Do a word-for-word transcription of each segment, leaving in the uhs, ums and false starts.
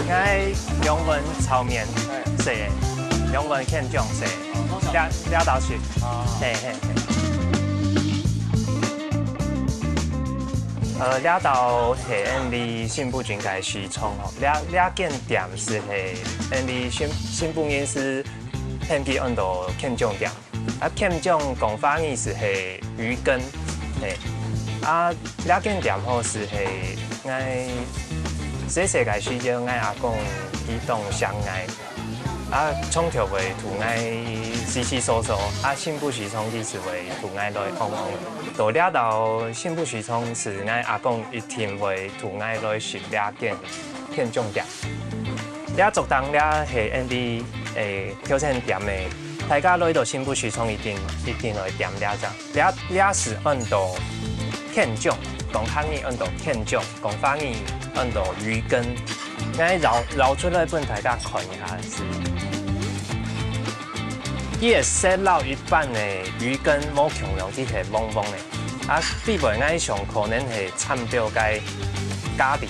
𠊎兩碗炒麵，係，兩碗乾醬係，這這道食，係係係。呃，這道係𠊎俚新埔鎮个市場吼，這這間店係𠊎俚新新埔人係喊佢安到乾醬店。 啊，乾醬講華語係係魚羹，係。啊，這間店吼係係𠊎細細个時節，𠊎阿公佢當惜𠊎，啊，常常會渡𠊎四四所所，啊，新埔市場佢係會渡𠊎來往往。到這到新埔市場係𠊎阿公一定會渡𠊎來食這間乾醬店。 這桌頂這係𠊎俚誒朝鮮店个，大家來到新埔市場一定一定來點這隻。這這係安到乾醬，講客語安到乾醬，講華語安到魚羹。𠊎撈撈出來分大家看一下係。佢个色摎一般个魚羹無共樣，佢係黃黃个。啊，比分𠊎想可能係摻到該咖哩。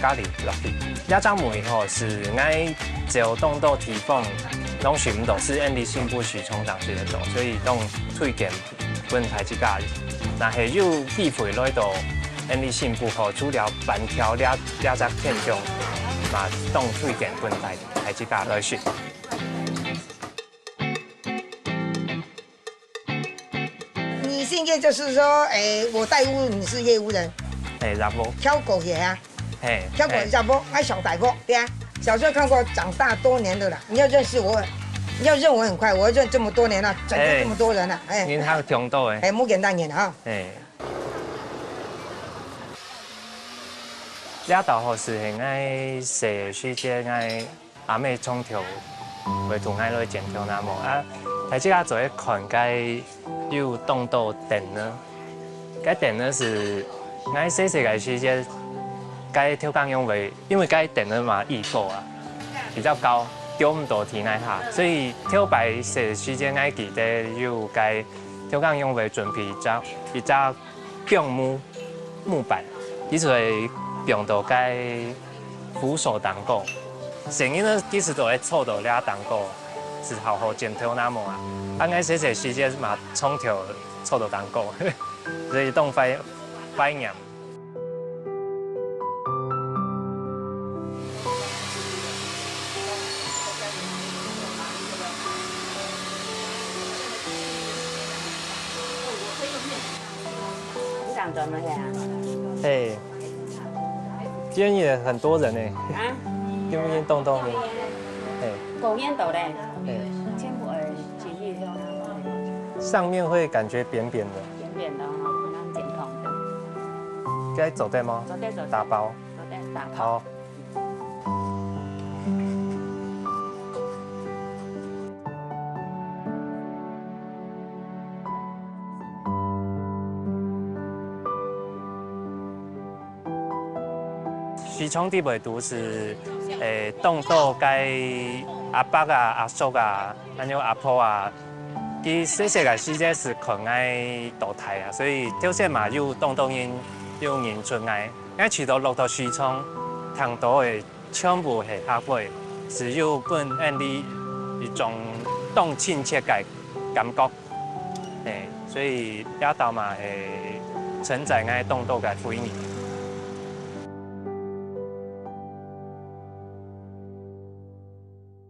咖哩落去。這隻糜吼係𠊎走當多地方，攏食毋到，係𠊎俚新埔市場正食得到，所以當推薦分大自家。若係有機會來到𠊎俚新埔吼，除了粄條這這隻乾醬，嘛當推薦分大大自家來食。 女性業就是說，哎，我代屋，你是業務人，係，業務，挑狗也啊，係，挑狗也叫不，哎，小歹不，對啊。小時候看過，長大多年的了，你要認識我，你要認我很快，我要認這麼多年了，轉過這麼多人了，哎，人客當多誒，哎，無簡單人啊。係。這道好食係𠊎細時節𠊎 阿姆常常會渡𠊎來煎豆奶毛啊，大自家做得看該有當多燈呢。該燈呢係𠊎細細个時節，該豆乾用會，因為該燈呢嘛，一高啊，比較高，丟毋到地泥下，所以頭擺細時節𠊎記得有該豆乾用會準備一隻一隻 放木木板，佢就會放到該扶手頂高。細人仔其實都會坐到這頂高，係好好煎豆奶毛啊。啊，𠊎細細時節嘛，常常坐到頂高，所以當懷懷念。 你上转了呀？哎，今天也很多人呢。啊？今天动动呢。哎，公园到嘞，哎，全部呃，进去了，上面会感觉扁扁的，扁扁的哈，不能健康的。该走对吗？走对走对打包。走对打包。好。 西昌地北都是，诶，当多个阿伯啊、阿叔啊，还有阿婆啊，佢细细个时节是看个到大啊，所以朝鲜嘛有当多人有认出个。 𠊎去到落到西昌，聽到个全部係客話，係有分𠊎俚一種當親切个感覺。嘿，所以這兜嘛係承載𠊎當多个回憶。